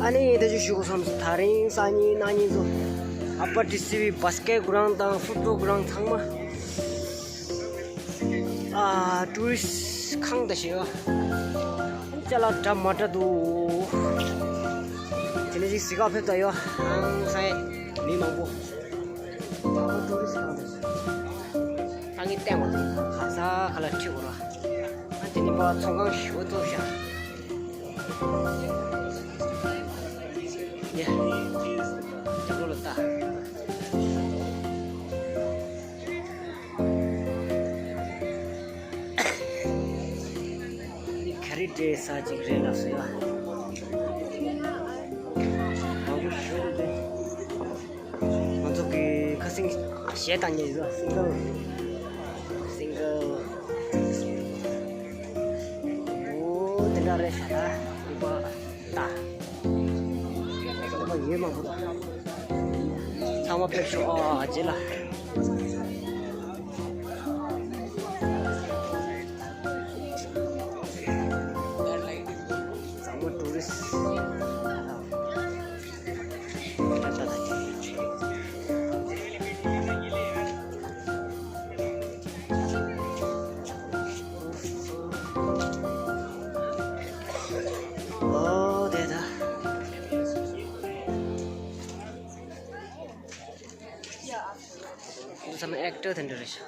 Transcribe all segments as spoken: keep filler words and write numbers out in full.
ཨ་ནི་ད་ཅི་ཞུ་དགོས་བསམ་སོང་། ད་རིང་སང་ཉིན་གནངས་ཉིན་ཚོ་ཨ་པར་ཊི་སི་བི་བྷ་སི་ཀེཊ་གྷི་རའུན་ཌི་དང་ཕུཊ་བྷོལ་གྷི་རའུན་ཌི་ཚང་མ་ཨ་ཊུ་རི་སི་ཊི་ཁང་ད་ཞེས་ཡོད། ཅ་ལག་འདྲ་མ་འདྲ་འདུག་དེ་ནས་ཅིག་གཟིགས་ག་ཕེབས་ད་ཡོད། ཨང་སང་མི་མང་པོ། ཨ་ཊུ་རི་སི་ཊི་ཁང་ད་ཞེས། ད་ངས་བལྟས་པ་དེ་ག་ས་ག་ལ་ཁྲིད་དགོས་ར། ཨ་དེ་ནི་པ་ཚོང་ཁང་ཞེ་པོ་བཙུགས་ཤག་ཡ། རྒྱབ་ལོགས་ལ་ལྟ། འདི་ག་རེ་འདྲ་ས་ཅིག་རེད་ལབ་སོང་ཡ། མང་པོ་ཞེ་པོ་འདུག་ང་ཚོ་གི་ཁ་སང་གཞས་བཏང་མཁན་ཡོད། སིང་གལ། སིང་གལ། འོ་དེ་འདྲ་རེད་ཤག་ད་ཡིན་པ། ད་ཚང་མ་ཡོད་མང་པོ་འདུག་ཚང་མ་ཕེབས་ཤོག་ཨ་རྗེས་ལ། ཚང་མ་ཊུ་རི་སི་ཊི། ཨོ་དེ་ད། ཚང་མ་ཨེག་ཊར་དེ་འདྲ་རེད་ཤག་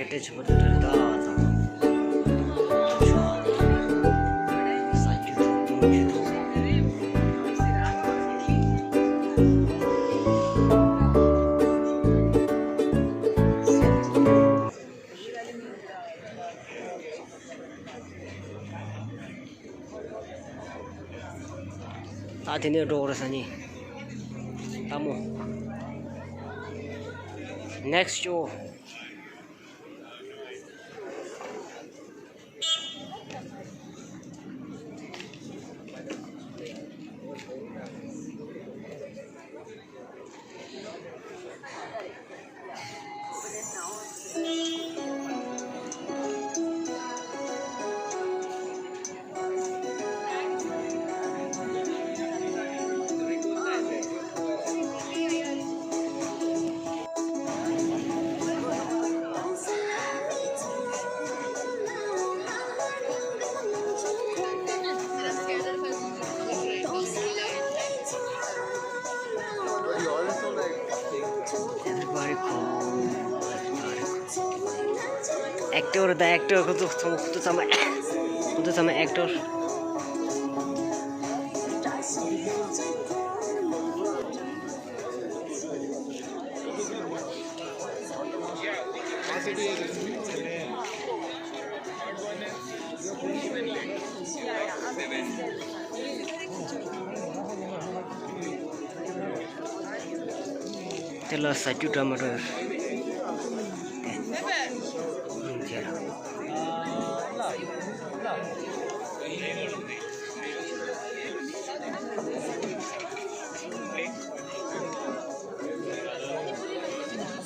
སྐད་སྒྲ་ཆེན་པོ་འདི་འདྲ་རེད་ད་ཚང་མ། ད་དེ་ནས་འགྲོ་དགོས་རེད་ས་ནི། ལྟ་མོ། Next show. Everybody cool. Everybody cool. ཨེག་ཊར་དང་ཨེག་ཊར་ཁོ་ཚོ་ཚང་མ་ཁོ་ཚོ་ཚང་མ་ཁོ་ཚོ་ཚང་མ་ཨེག་ཊར། དེ་ལ་ཟ་རྒྱུ་འདྲ་མ་འདྲ་ཡོད་རེད། དེ། ཨང་། དེ་ལ།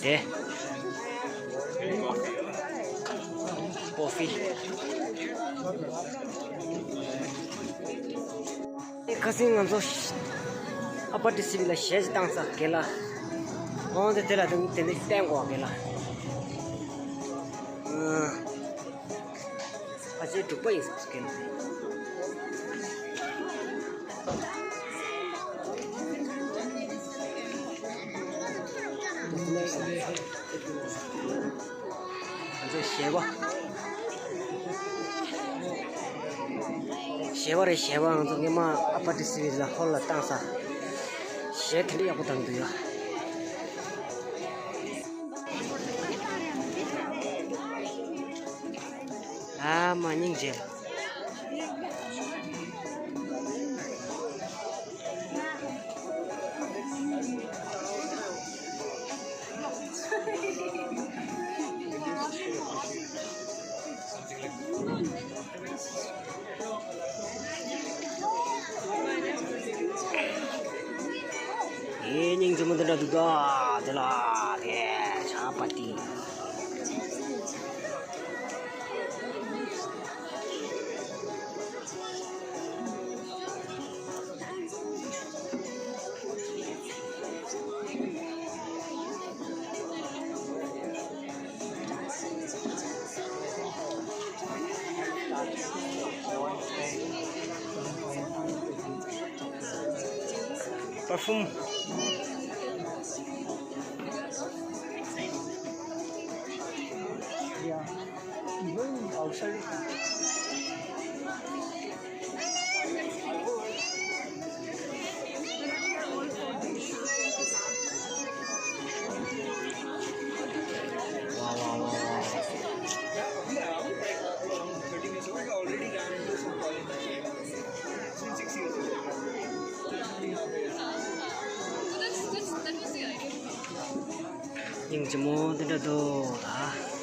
དེ། ཀོ་ཕི། ཁ་སང་ང་ཚོ་ཨ་པར་ཊི་སི་བི་ལ་གཞས་ཤིག་བཏང་ས་རྒན་ལགས། འོང་དེ་དེ་ལ་དེ་དེ་འདྲ་བསྟན་དགོས་རྒན་ལགས། ཨ། ཕལ་ཆེར་འབྲུག་པ་ཡིན་ས་རྒན་ལགས། ང་ཚོ་གཞས་པ། གཞས་པ་རེད། གཞས་པ། ང་ཚོ་སྔོན་མ་ཨ་ཕ་ཊི་སི་བི་ལ་ཧོལ་ལ་བཏང་ས། གཞས་དེ་འདྲ་ཡག་པོ་བཏང་འདུག་ཡ། ཨ་མ་སྙིང་རྗེ། ཨེ་སྙིང་རྗེ་མོ་འདི་འདྲ་འདུག་ག་དེ་ལ་དེ་ཆ་པ་ཏི། Perfume. Yeah. Even outside. Wow, wow, wow, wow. སྙིང་རྗེ་མོ་འདི་འདྲ་འདུག་ད།